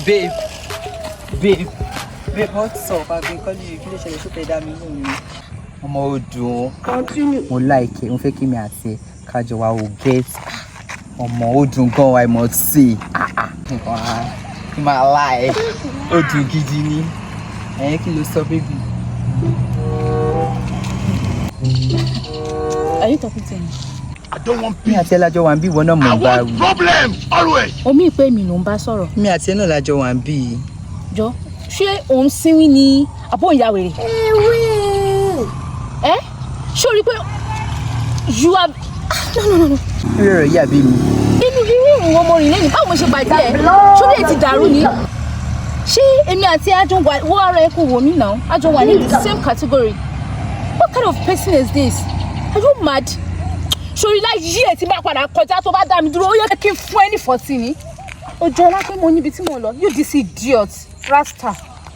Babe, babe, babe, what's up? I've been calling you. Kí ló ṣẹlẹ̀? Ṣó fẹ́ dá mi lóhùn ni? Ọmọ, ó dùn. Continue. Mo like ẹ, mo fẹ́ kí mi àti ẹ kájọ wa ò get. Ọmọ, ó dùn gan, I must say. Ah, kí máa láì. Ó dùn gidi ni. Ẹ̀yin, kí ló sọ, baby? Are you talking to me? I don't want Mi peace. àti ẹ lájọ wà ń bí, ìwọ náà mọ̀ I ń bá want wí. problems always. Omi ìpè mi ló ń bá sọ̀rọ̀. Mi àti ẹ náà lájọ wà ń bí. Jọ, ṣé òun sínwín ni àbó ìyá wèrè? Ẹ ṣé o rí i pé you are, no, no, no, no. Lórí ọ̀rọ̀ yìí àbí mi? Inú irú ìwọ̀n ọmọ rìn lẹ́yìn, báwo mo ṣe pàdé ẹ? Ṣórí ẹ ti dàrú ni? Ṣé èmi àti àjọ wà, wọ́n ara ẹ kò wò mí náà, àjọ wà ní the same category. What kind of person is this? Are you mad? Ṣorí láyé ẹ, tí bá padà kọjá, tó bá dá mi dúró, ó yẹ kí n fún ẹ ní 40 ni. Ojú ọlá pé mo níbi tí mo lọ. You this idiot rasta.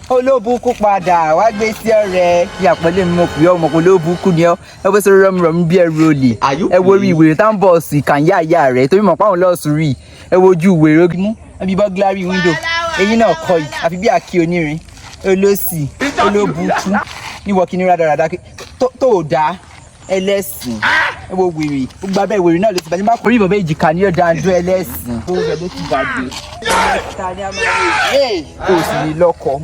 Olóbùkún, padà wá gbé sí ọ̀rẹ́ kí àpẹẹlẹ mi. Mo pè ọ́, ọmọ kò lóbùkún ni ọ́. Ẹ bó ṣe rọmú bí ẹrù olè. Are you Ẹ wo orí ìwèrè tá ń bọ̀ sí kànyà ìyá rẹ̀ torí mọ̀ páwọn lọ́ọ̀sùn rí. Ẹ wo ojú ìwèrè mú ẹbí burglary window, eyín náà kọ yìí àfi bí àkí onírin. Olósì, olóbùkún níwọ̀ kí ni rádaràda tó ò dá ẹlẹ́sìn. Ẹ wo wèrè, gbogbo abẹ́ wèrè náà ló ti bàjẹ́. Má kórìí bàbá èjìká ní ọ̀dà àndó ẹlẹ́sìn, owó rẹ̀ ló ti gbàgbé. Kò sì ní lọ́kọ.